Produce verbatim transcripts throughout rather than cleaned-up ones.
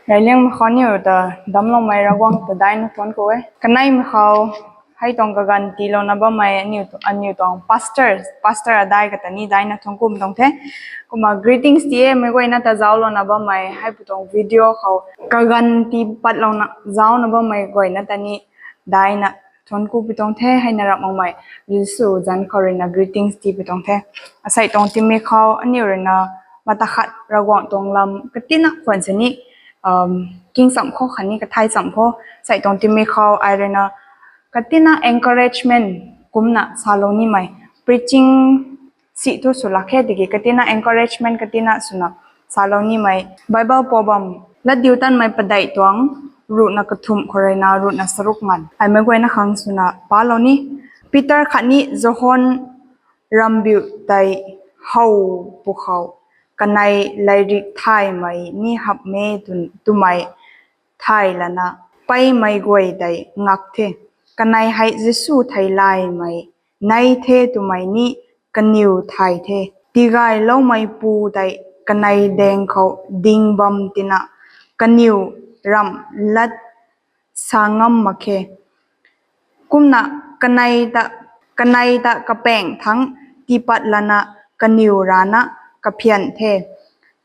Reyliangmei khou aniu ta damcloumei Ravguangc ta daihna thuanc ku e. Kaneimei khou hei tuang kaganv tiilouna bammei aniu, aniu tuang pastor, pastor adai kata ni daihna thuanc ku tuang the. Kumna greetings ti e, meic guayna ta zauclouna bammei hei pu tuang video khou kaganv tii patlouna zaucna bammei guayna ta ni daihna thuanc ku pi tuang the. Heina ramh makmei Jisu zanc khou ruina greetings tii pi tuang the. Asei tuang tingmik khou aniu ruina mata khat Ravguangc tuang lam katina khwan sini king cham khou khatni kathai cham khou, asei tuang tingmik khou ai ruina katina encouragement kumna salou nimei, preaching si thu sw lak khe tiki katina encouragement katina swna salou nimei Bible pou bam Latdiutatmei padeih tuang ruhna kathumh khou ruina ruhna charuk nganv ai meic guayna khang swna palou ni. Peter khatni Johan rambiu tei how pwkhou, kanei lairik thaymei ni hamh e tw-, twmei thay lana peymei guay tei ngak the. Kanei hei Jisu theilaymei nei the twmei ni kaniw thay the. Tigayloumeipu tei kanei daeng khou ding bam tina kaniw ramh lat sa ngam mak khe. Kumna kanei ta, kanei ta kapaeng thangc tiipat lana kaniw rana kaphian the.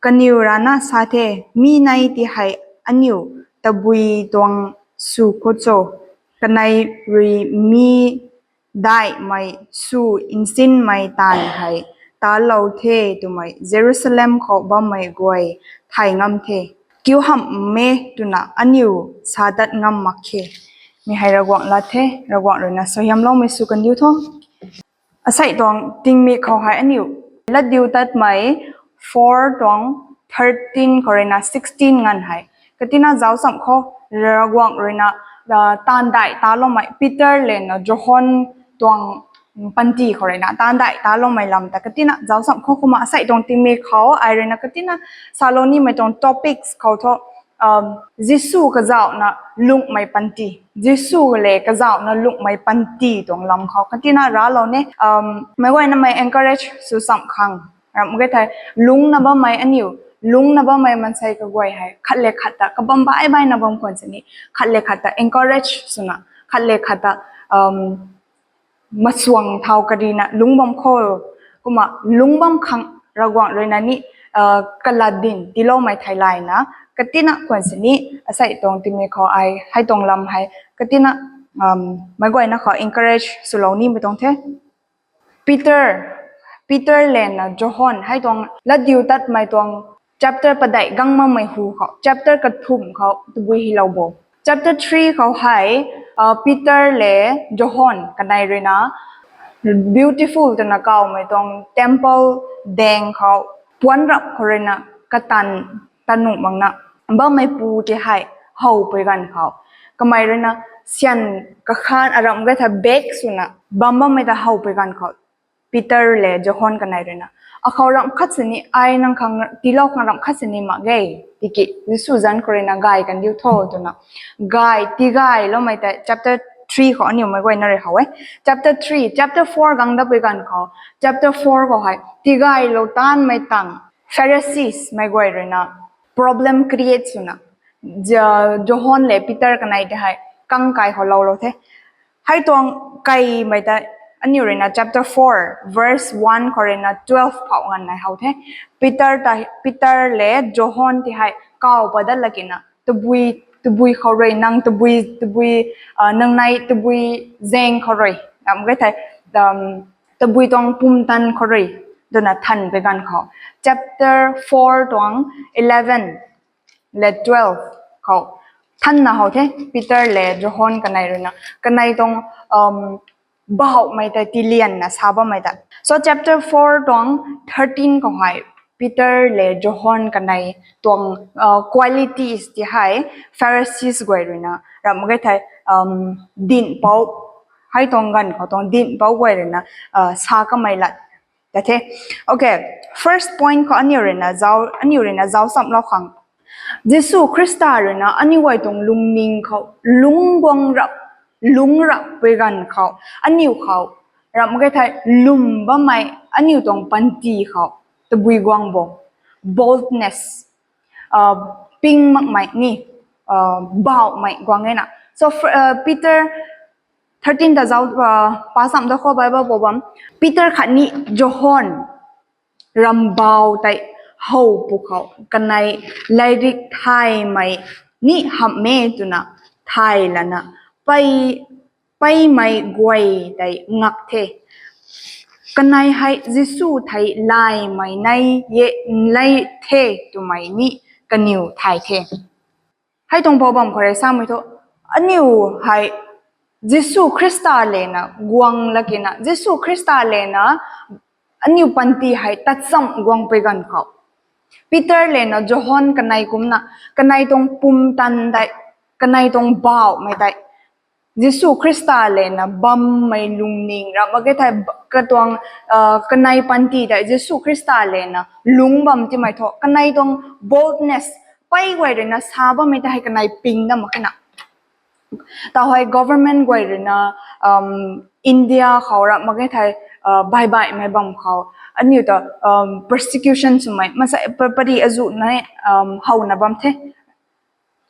Kaniw rana sa the, "Mi nei ti hei aniu tabui tuang sw khou cho? Kanei rui mi daihmei sw nsinmei taanv hei talou the twmei Jerusalem khou bammei guay thay ngam the. Kiu hamh e twna aniu sa dat ngam mak khe." Mi hei Ravguangc lat the. Ravguangc ruina suaihiamloumei sw kandiu tho. Asei tuang tingmik khou hei aniu Latdiutatmei four tuang thirteen khou ruina sixteen nganv hei katina zauc cham khou Ravguangc ruina, ah, taanv daih taloumei Peter lana Johan tuang panty khou ruina taanv daih taloumei lam ta katina zauc cham khou kumna asei tuang tingmik khou ai ruina katina salou nimei tuang topics khou thu, Jisu kazauhna lungmei panty, Jisu le kazauhna lungmei panty tuang lam khou katina raclou ni. Meic guaynamei encourage sw cham khang ramh mak ge thei, lungcna bammei aniu, lungcna bammei maansei kaguay hei khat le khat ta kabam baih baihna bam khwan sini, khat le khat ta encourage swna, khat le khat ta masuang thau karina lungc bam khou, kumna lungc bam khang Ravguangc ruina ni kalat din tiiloumei theilayna katina khwan sini, asei tuang tingmik khou ai hei tuang lam hei katina meic guayna khou encourage swlou nimei tuang the. Peter, Peter lana Johan hei tuang Latdiutatmei tuang chapter padeih gang makmei hu khou, chapter kathumh khou tabui hylou bo. Chapter three khou hei Peter le Johan kanei ruina beautiful twna kawmei tuang temple daeng khou puanc rap khou ruina katan ta nuh makna bammeipu ti hei howpui ganv khou, kamei ruina syan kakhan aram ge thei bak swna bam bammei ta howpui ganv khou, Peter le Johan kanei ruina, akhou ramh khat sini, ai nang khang tiilou khang ramh khat sini mak ge, tiki Jisu zanc khou ruina gay kandiu tho twna gay, tigayloumei tei chapter three khou aniu meic guayna rui how e. Chapter three, chapter four gang dapui ganv khou, chapter four khou hei tigaylou tanmei tang Pharisees meic guay ruina problem create swna Johan le Peter kanei tei hei kang kai khou loulou the. Hei tuang kaimei ta aniu ruina chapter four verse one khou ruina twelve phou nganv nai how the. Peter ta, Peter le Johan ti hei kaw pat dat lakina tabui, tabui khou rui, nang tabui, tabui, nang nei tabui zaeng khou rui, ramh ge thei, tabui tuang pumtan khou rui twna thanpui ganv khou, chapter four tuang eleven le twelve khou thanna how the. Peter le Johan kanei ruina kanei tuang bahouhmei ta tiilianna sa bammei ta. So chapter four tuang thirteen khou hei Peter le Johan kanei tuang qualities ti hei Pharisees guay ruina ramh mak ge thei, dinhpouc, hei tuang ganv khou tuang dinhpouc guay ruina sa kamei lat ta the. Okay, first point khou aniu ruina zauc, aniu ruina zauc chamlou khang, Jisu Khrista ruina aniu guay tuang lungning khou lungc guang rap, lungc rapui ganv khou, aniu khou ramh mak ge thei lwm bammei aniu tuang panty khou tabui guang bo, boldness, ping makmei ni, uh, bauhmei guang e na. So fr- uh, Peter thirteen ta zau uh, pasam da khou Bible pou bam, Peter khatni John rambau tei how pwkhou kanei lairik thaymei ni hamh e twna thay lana pei peimei guay tei ngak the. Kanei hei Jisu thei laymei nei ye nlei the twmei ni kaniw thay the. Hei tuang pou bam khou rui samei thu, aniu hei Jisu Khrista lena guang lakina, Jisu Khrista lena aniu panty hei tatcham guang pui ganv khou, Peter lena John kanei kumna, kanei tuang pumtan tei, kanei tuang bauhmei tei Jisu Khrista lena bammei lungning ra mak ge thei, katuang uh, kanei panty tei Jisu Khrista lena lungc bam timei thu kanei tuang boldness pei guay ruina sa bammei tei hei kanei ping da mak khe na. Tau hei government guay ruina um, India khou ra mak ge thei uh, baibaihmei bam khou aniu ta um, persecution swmei masa pari azu na um, howna bam the,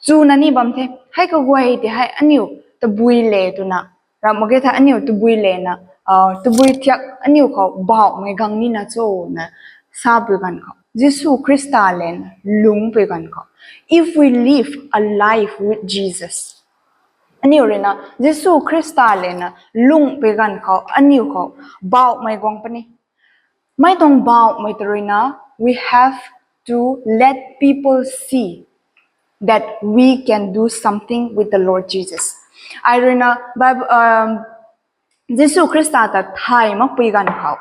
chuna ni bam the. Hei kaguay tei hei aniu tabui le twna ra mak ge thei aniu tabui lena uh, tabui thiak aniu khou bauhmei gang nina cho na sa pui ganv khou, Jisu Khrista lena lungc pui ganv khou, if we live a life with Jesus, aniu ruina Jisu Khrista lena lungc pui ganv khou aniu khou bauhmei guang puni. Mei tuang bauhmei ta ruina, we have to let people see that we can do something with the Lord Jesus. Ai ruina Bible, um, Jisu Khrista ta thay makpui ganv khou,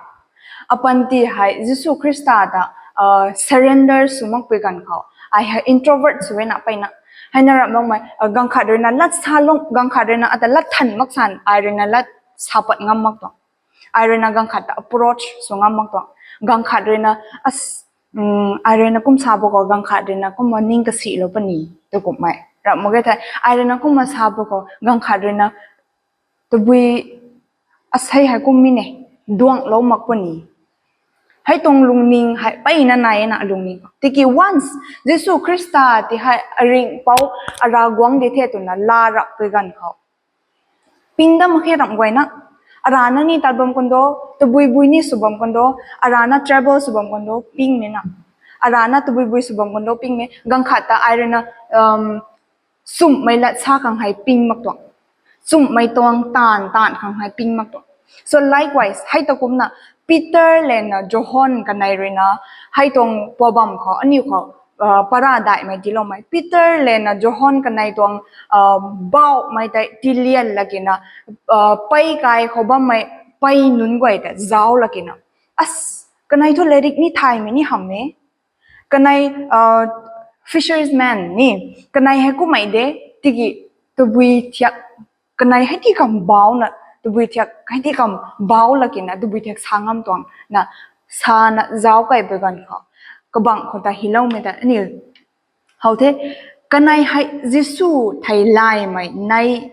apanty hei Jisu Khrista ta uh, surrender sw makpui ganv khou, ai hei introvert sw na peyna, hei na ram makmei uh, ganv khat ruina lat sa lung, ganv khat ruina ata lat than mak san, ai ruina lat sa pat ngam mak tuang. Ai ruina ganv khat ta approach sw ngam mak tuang. Ganv khat ruina as um, ai ruina kum sa pwkhou ganv khat ruina kumna ning kasilou puni tu kummei ra mak ge thei, ai ruina kumna sa pwkhou ganv khat ruina tabui asei hei kum mi ne, duanglou mak puni. Hei tuang lungning hei peyna nai na lungning. Tiki once Jisu Khrista tei hei aringh pou, a Ravguangc di the twna la rap pui ganv khou, ping da mak khe ramh guayna. Arana ni tat bam kundo, tabui bui ni sw bam kundo, arana travel sw bam kundo pingmei na, arana tabui bui sw bam kundo pingmei. Ganv khat ta ai ruina um, sumhmei lat sa khang hei ping mak tuang, sumhmei tuang taanv taanv khang hei ping mak tuang. So likewise hei ta kumna, Peter lena John kanei ruina hei tuang pou bam khou aniu khou uh, para daihmei tiiloumei, Peter lena John kanei tuang uh, bauhmei tei tilian lakina uh, pei kai khou bammei pei nunc guay ta zauc lakina, as, kanei thu lairik ni thaymei ni hamh e, kanei uh, fisherman ni, kanei hei kummei de, tiki tabui thiak, kanei hei ti kam bauhna, tabui thiak hei ti kam bauh lakina tabui thiak sa ngam tuang na, sana zauc kai pui ganv khou, kabangc khou ta hiloumei ta aniu how the, kanei hei Jisu thei laymei nei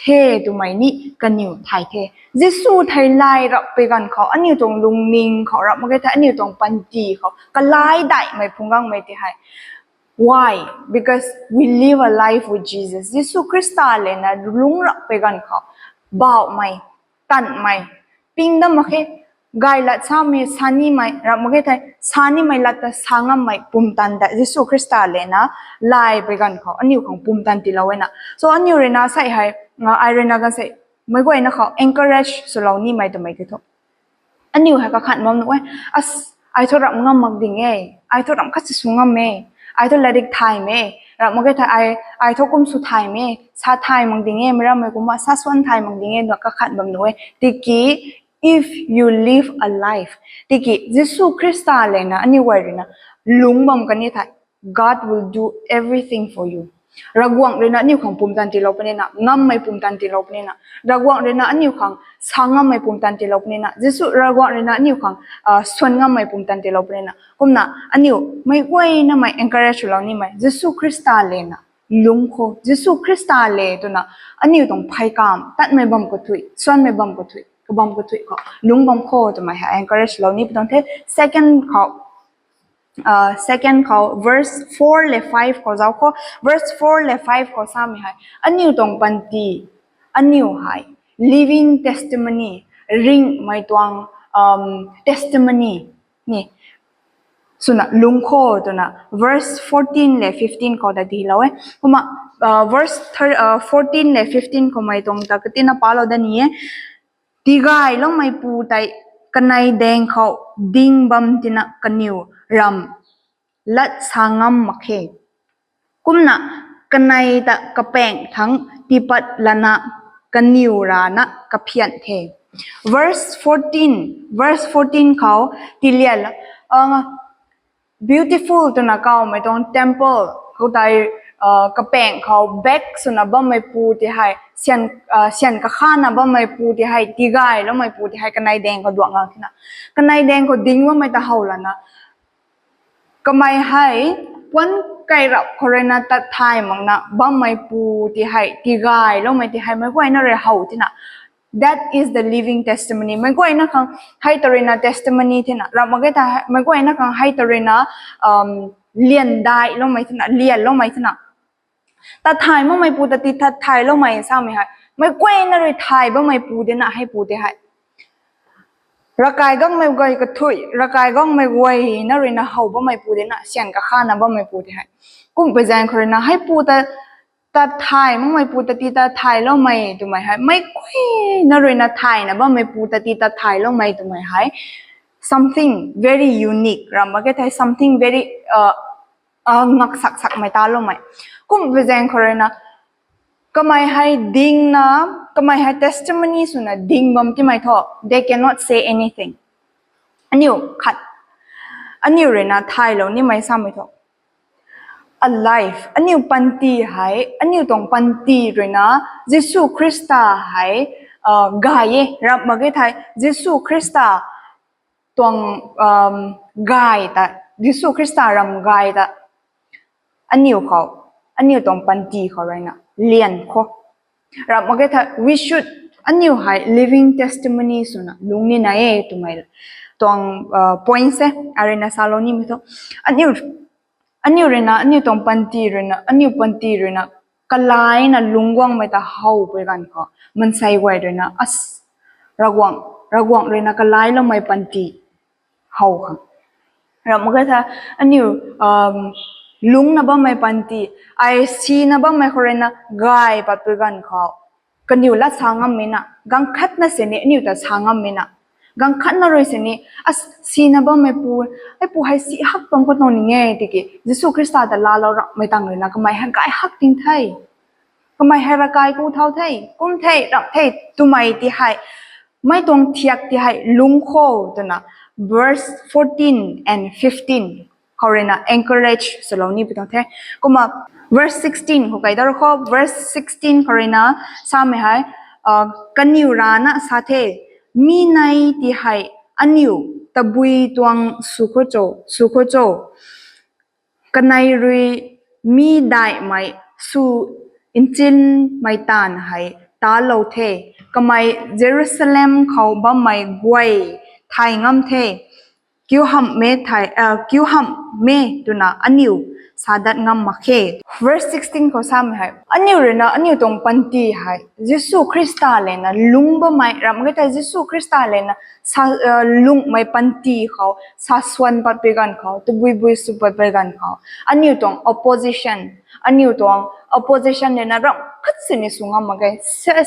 the twmei ni kaniw thay the. Jisu thei lay rap pui ganv khou aniu tuang lungning khou ra mak ge thei, aniu tuang panty khou kalai daihmei phungc gangmei tei hei, why? Because we live a life with Jesus. Jisu Khrista lena lungc rap pui ganv khou, bauhmei, tanmei, ping da mak khe. Gay lat samei, sa nimei ra mak ge thei, sa nimei lat ta sa ngammei pumtan ta Jisu Khrista lena lay pui ganv khou aniu khang pumtan tiilou e na. So aniu ruina sei hei, ai ruina ganv sei, meic guayna khou encourage swlou nimei twmei kiu thu, aniu hei kakhan bam nuh e, as, ai thu ramh ngam mak ding e, ai thu ramh khat si sw ngam e, ai thu lairik thaymei ra mak ge thei, ai thu kum sw thaymei, sa thay mak ding e, meic rammei kumna sa swan thay mak ding e na kakhan bam nuh e. Tiki if you live a life, tiki Jisu Khrista lena aniu guay ruina lungc bam kani thei, God will do everything for you. Ravguangc ruina aniu khang pumtan tiilou puni na, ngammei pumtan tiilou puni na, Ravguangc ruina aniu khang sa ngammei pumtan tiilou puni na, Jisu Ravguangc ruina aniu khang uh, swan ngammei pumtan tiilou puni na. Kumna aniu meic guaynamei encourage swlou nimei, Jisu Khrista lena lungc khou, Jisu Khrista le twna aniu tuang phey kam, tatmei bam kathui, swanmei bam kathui, kabam kathui khou lungc bam khou twmei hei encourage lou ni pui tuang the. Second khou, second khou verse four le five khou zauc khou, verse four le five khou samei hei aniu tuang panty, aniu hei living testimony, ringhmei tuang testimony ni swna lungc kho twna verse fourteen le fifteen khou ta tiilou e. Kumna verse fourteen le fifteen khoumei tuang ta katina palou da ni e. Tigayloumeipu tei kanei daeng khou ding bam tina kaniw ramv lat sa ngam mak khe. Kumna kanei ta kapaeng thangc tiipat lana kaniw rana kaphian the. Verse fourteen, verse fourteen khou tilian beautiful twna kawmei tuang temple khou tei kapaeng khou bak swna bammeipu ti hei, syan kakhana bammeipu ti hei, tigayloumeipu ti hei kanei daeng khou duang ngam tina, kanei daeng khou ding bammei ta how lana kamei hei puan kai rap khou ruina tat thay makna bammeipu ti hei tigayloumei ti hei meic guayna rui how tina, that is the living testimony. Meic guayna khang hei ta ruina testimony tina ramh mak ge tha, meic guayna khang hei ta ruina liandailoumei tina, lianloumei tina, tat thay makmeipu ta ti tat thayloumei samei hei meic guayna rui thay bammeipu dina heipu ti hei ravkai gangmei guay kathuic, ravkai gangmei guayna ruina how bammeipu dina, syan kakhana bammeipu ti hei. Kumpui zaeng khou ruina heipu ta tat thay makmeipu ta ti tat thayloumei twmei hei meic guayna ruina thayna bammeipu ta ti tat thayloumei twmei hei something very unique ramh mak ge thei, something very ngak sak sakmei taloumei. Kumpui zaeng khou ruina kamei hei dingna, kamei hei testimony swna ding bam timei thu they cannot say anything. Aniu khat, aniu ruina thaylou nimei samei thu alive, aniu panty hei, aniu tuang panty ruina Jisu Khrista hei gay e ramh mak ge thei, Jisu Khrista tuang gay ta, Jisu Khrista ramh gay ta aniu khou, aniu tuang panty khou ruina lian kho ramh mak ge thei we should, aniu hei living testimony swna lungc nina e twmei tuang point se aruina salou nimei thu, aniu ruina, aniu tuang panty ruina, aniu panty ruina kalaina lungc guangmei ta howpui ganv khou maansei guay ruina as, Ravguangc, Ravguangc ruina kalailoumei panty how khang ramh mak ge thei, aniu lungcna bammei panty, ai sina bammei khou ruina gay patpui ganv khou kaniw lat sa ngammei na, ganv khatna sini aniu ta sa ngammei na, ganv khatna rui sini as, sina bammeipu, aipu hei si hak tuang khou tuang ning e tiki Jisu Khrista ta laalou ramhmei tang ruina kamei hei gay hak ting the, kamei hei ravkai ku thau the, kum the, ramh the twmei ti hei mei tuang thiak ti hei lungc kho twna verse fourteen and fifteen khou ruina encourage swlou nipui tuang the. Kumna verse sixteen khou kai dar kho, verse sixteen khou ruina samei hei kaniw rana sa the, mi nei ti hei aniu tabui tuang sw kho cho, sw kho cho, kanei rui mi daihmei sw nchinmei taanv hei talou the, kamei Jerusalem khou bammei guay thay ngam the, kiu hamh me, kiu hamh me twna aniu sa dat ngam mak khe. Verse sixteen khou samei hei aniu ruina aniu tuang panty hei Jisu Khrista lena lungc bammei ramh mak ge thei, Jisu Khrista lena lungcmei panty khou sa swan patpui ganv khou, tabuibui sw patpui ganv khou aniu tuang opposition, aniu tuang opposition ruina ramh khat sini sw ngam mak ge,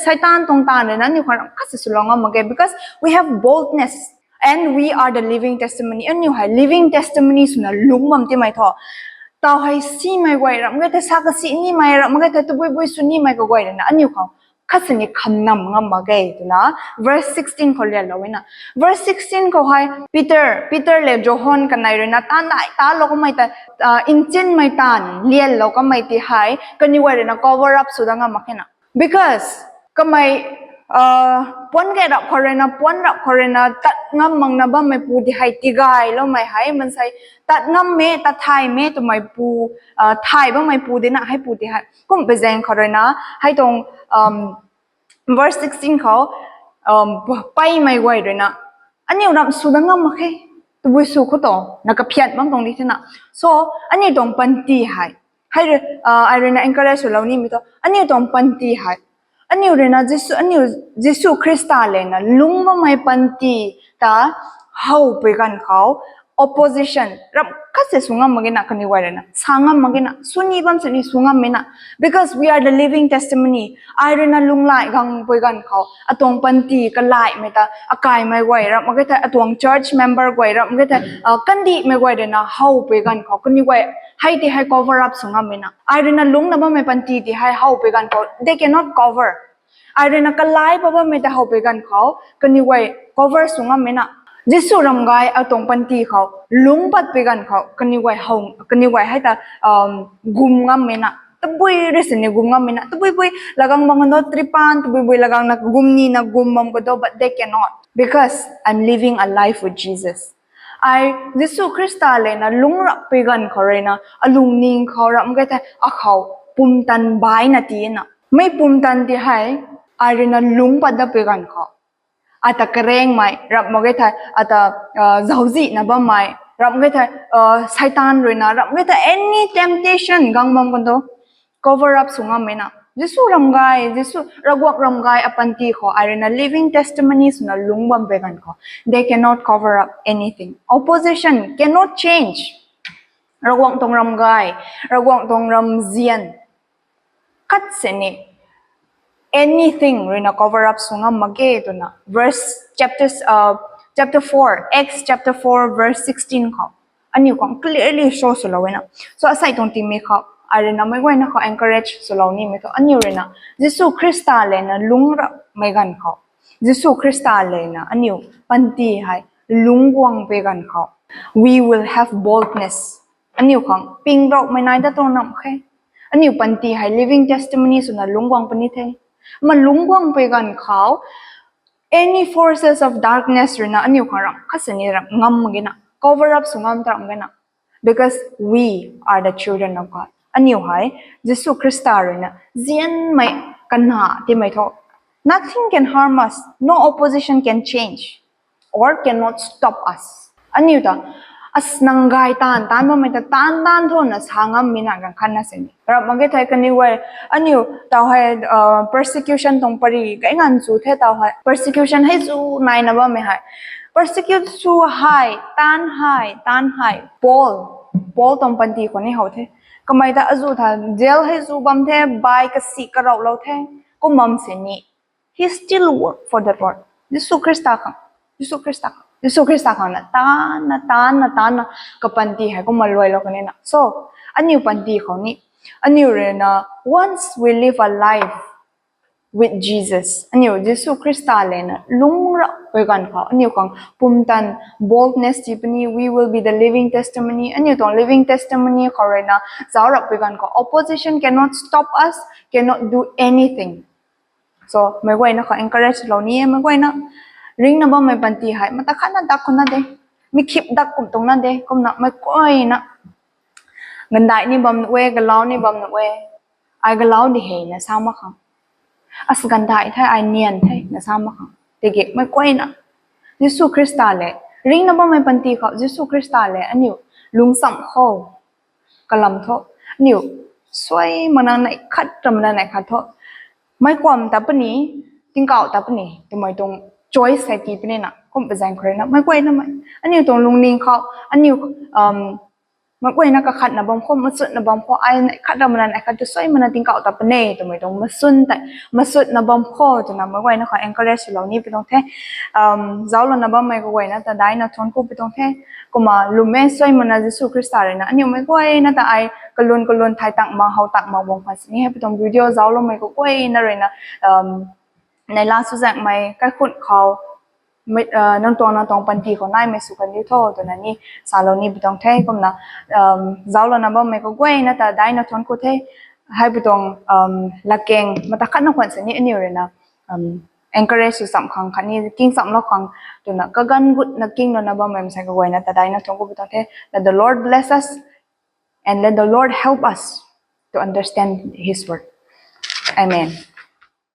Seitaan tuang taanv ruina aniu khang ramh khat si swlou ngam mak ge, because we have boldness and we are the living testimony. Aniu hei living testimony swna lungc bam timei thu, taw hei simei guay ramh mak ge thei, sa kasi nimei ramh mak ge thei, tabuibui sw nimei kaguay ruina aniu khang khat sini kham nam ngam mak ge twna verse sixteen khou lianlou e na. Verse sixteen khou hei Peter, Peter le Johan kanei ruina taanvdaih talou kamei ta, nchinmei taanv lianlou kamei ti hei kaniw guay ruina cover up sw dat ngam mak khe na. Because kamei puan kai rap khou ruina, puan rap khou ruina tat ngam makna bammeipu ti hei tigayloumei hei maansei tat ngam me, tat thay me twmeipu, thay bammeipu dina heipu ti hei kumpui zaeng khou ruina hei tuang verse sixteen khou peimei guay ruina aniu ramh sw dat ngam mak khe, Tabui sw khou tu na kaphiat bam tuang di the na. So, aniu tuang panty hei. Hei, uh, ai rui na encourage swlou nimei tu. Aniu tuang panty hei. Aniu rui na Jisu, aniu Jisu Khrista le na lungc bammei panty ta howpui ganv khou opposition ram khat se sw ngam mak ge na kaniw guay rui na. Sa ngam mak ge na. Sw ni bam sini sw ngam mak na. Because we are the living testimony. Ai rui na lunghlaic gangpui ganv khou. Atuang panty kalaimei ta. Akaimei guay ram mak ge thei. Atuang church member guay ram mak ge thei. Uh, kandihmei guay rui na howpui ganv khou. Kaniw guay hei ti hei cover up sw ngam mak na. Ai rui na lungc na bammei panty ti hei howpui ganv khou. They cannot cover. Ai rui na kalai pa bammei ta howpui ganv khou, kaniw guay cover sw ngam mak na. Jisu ram gay atuang panty khou, lungc patpui ganv khou, kaniw guay how, kaniw guay hei ta, um, gum ngam mak na. Tabui rui sini gum ngam mak na. Tabui bui lagang bam kado tripan, tabui bui lagang na gum ni na gum bam kado, but they cannot. Because I'm living a life with Jesus. Ai Jisu Khrista le na lungc rapui ganv khou rui na, alungning khou ram ge thei, akhou pumtan bai na ti na. Mei pumtan ti hei, ai rui na lungc pat dapui ganv khou. Ata karengmei, ram mak ge thei, ata, uh, zauczihna bammei, ram ge thei, uh, Satan rui na, ram ge thei, any temptation, gang bam kado, cover up sw ngam mak na. Jisu ram gay, Jisu Ravguangc ram gay apanty khou, ai rui na living testimony swna lungc bampui ganv khou. They cannot cover up anything. Opposition cannot change. Ravguangc tuang ram gay, Ravguangc tuang ram zian. Khat sini anything rui na cover up sw ngam mak ge twna. Verse chapter, uh, chapter four, Acts chapter four, verse sixteen khou. Aniu khang clearly show swlou e na. So asei tuang tingmik khou, ai rui na meic guayna khou encourage swlou nimei tu. Aniu rui na Jisu Khrista le na lungc rapmei ganv khou. Jisu Khrista le na aniu panty hei lungc guangpui ganv khou. We will have boldness. Aniu khang ping raumei nai dat tuang nam khe. Aniu panty hei living testimony swna lungc guang puni the. Ma lungc guangpui ganv khou, any forces of darkness rui na aniu khang ram khat sini ram ngam mak ge na. Cover up sw ngam tat mak ge na. Because we are the children of God. Aniu hei Jisu Khrista rui na zianmei kana timei thu. Nothing can harm us. No opposition can change or cannot stop us. Aniu ta, as nang gay taanv, taanv bammei ta taanv taanv tho na sa ngam mak na ganv khat na sini. Ram mak ge thei kaniw guay, aniu tau hei, uh, persecution tuang pary, gay nganv chu the tau hei. Persecution hei chu naina bammei hei. Persecute sw hei, taanv hei, taanv hei. Paul, Paul tuang panty khou ni how the. Kamei ta azu tha, jail hei zu bam the, bai kasi karauhlou the. Kum bam sini. He still work for the Lord. Jisu Khrista khang, Jisu Khrista khang, Jisu Khrista khang na taanv na, taanv na, taanv na, kapanty hei kumna luailou kani na. So, aniu panty khou ni, aniu rui na, once we live a life with Jesus, aniu Jisu Khrista le na lungc rapui ganv khou, aniu khang pumtan boldness ti puni, we will be the living testimony, aniu tuang living testimony khou rui na zauc rapui ganv khou, opposition cannot stop us, cannot do anything. So, meic guayna khou encourage lou ni e, meic guayna ringcna bammei panty hei, mata khatna dak khou na de, mi khip dak kum tuang na de, kumna meic guayna. Gandai ni bam nuh e, galau ni bam nuh e, ai galau di he na sa mak khang. As gandai the, ai nian the na sa mak khang. Tiki meic guayna. Jisu Khrista le, ringcna bammei panty khou, Jisu Khrista le, aniu, lungccham khou. Kalam thu, aniu, suai mana nai khat ram mana nai khat thu. Meic kuam ta puni, tingkauh ta puni, twmei tuang choice hei ti puni na, kum pazang khou rui na, meic guayna mei. Aniu tuang lungning khou, aniu, um, meic guayna kakhatna bam khou, masutna bam khou, ai nai khat ram mana nai khat tu suai mana tingkauh ta puni, twmei tuang masut tei, masutna bam khou, twna meic guayna khou encourage lou ni pi tuang the. Um, zauclouna bammei kaguayna ta daina thuanc ku pi tuang the. Kumna lwm e suai mana Jisu Khrista rui na, aniu meic guayna ta ai kalun kalun thai tang mak, how tang mak bam khwan sini hei pi tuang video zaucloumei kaguayna rui na, um, neihla sw zaengmei kaikhun khou, mei, uh, nang tuang, nang tuang panty khou naimei sw kan diu tho, twna ni salou ni pi tuang the, kumna, um, zauclouna bammei kaguayna ta daina thuanc ku the, hei pi tuang, um, latkaeng, mata khatna khwan sini aniu rui na, um, encourage sw cham khang khatni kingchamlou khang, twna kaganv gutna kinglouna bammei mansei kaguayna ta daina thuanc ku pi tuang the. Let the Lord bless us and let the Lord help us to understand His word. Amen.